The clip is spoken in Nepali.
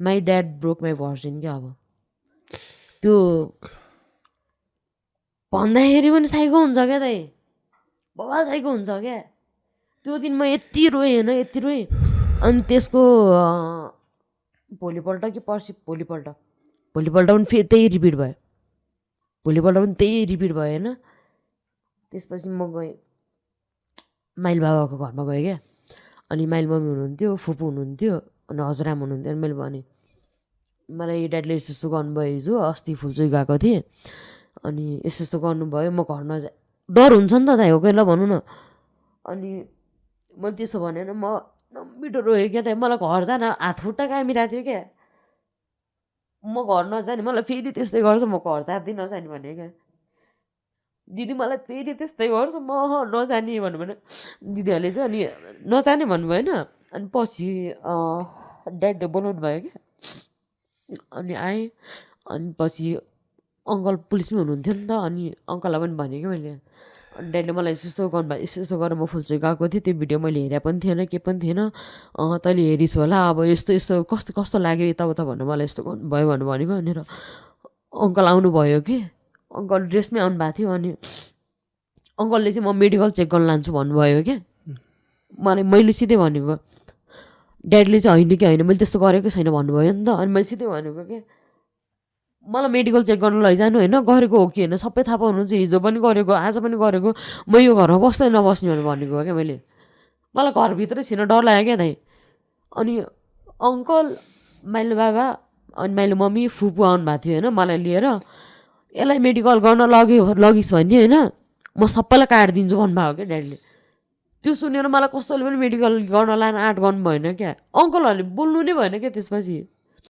my dad broke my virgin क्या अब त्यो भन्दाखेरि पनि साइको हुन्छ क्या दाइ बाबा साइको हुन्छ क्या त्यो दिन म यति रोएँ होइन यति रोएँ अनि त्यसको भोलिपल्ट कि पर्सि भोलिपल्ट पनि फेरि त्यही रिपिट भयो होइन त्यसपछि म गएँ माइल बाबाको घरमा गएँ क्या अनि माइल मम्मी हुनुहुन्थ्यो फुपू हुनुहुन्थ्यो अनि हजुरआमा हुनुहुन्थ्यो अनि मैले भनेँ मलाई ड्याडले यस्तो यस्तो गर्नुभयो हिजो अस्ति फुलचोकी गएको थिएँ अनि यस्तो यस्तो गर्नुभयो म घर नजा डर हुन्छ नि त दाइ हो कि ल भनौँ न अनि मैले त्यसो भनेर म नमिठो रोएँ क्या दाइ मलाई घर जान हात खुट्टा कामिरहेको थियो क्या म घर नजाने मलाई फेरि त्यस्तै गर्छ म घर जाँदै नजाने भने क्या दिदी मलाई फेरि त्यस्तै गर्छ म नजाने भन्नु भने दिदीहरूले चाहिँ अनि नजाने भन्नुभयो होइन अनि पछि ड्याडले बोलाउनु भयो क्या अनि आएँ अनि पछि अङ्कल पुलिसमै हुनुहुन्थ्यो नि त अनि अङ्कललाई पनि भनेँ क्या मैले अनि ड्याडले मलाई यस्तो यस्तो गर्नुभयो यस्तो गरेर म फुलचोकी गएको थिएँ त्यो भिडियो मैले हेरे पनि थिएन के पनि थिएन तैँले हेरिस् होला अब यस्तो यस्तो कस्तो कस्तो लाग्यो यताउता भन्नु मलाई यस्तो गर्नुभयो भनेको अनि अङ्कल आउनुभयो कि अङ्कल ड्रेसमै आउनु भएको थियो अनि अङ्कलले चाहिँ म मेडिकल चेक गर्न लान्छु भन्नुभयो क्या मैले सिधै भनेको ड्याडीले चाहिँ होइन कि होइन मैले त्यस्तो गरेको छैन भन्नुभयो नि त अनि मैले सिधै भनेको क्या मलाई मेडिकल चेक गर्न लैजानु होइन गरेको हो कि होइन सबै थाहा पाउनुहुन्छ हिजो पनि गरेको आज पनि गरेको म यो घरमा बस्दै नबस्ने भनेर भनेको क्या मैले मलाई घरभित्रै छिन डर लाग्यो क्या दाइ अनि अङ्कल माइलो बाबा अनि माइलो मम्मी फुपू आउनु भएको थियो होइन मलाई लिएर यसलाई मेडिकल गर्न लगिस् भने होइन म सबैलाई काटिदिन्छु भन्नुभयो क्या ड्याडीले त्यो सुनेर मलाई कसैले पनि मेडिकल गर्न लान आँट गर्नु भएन क्या अङ्कलहरूले बोल्नु नै भएन क्या त्यसपछि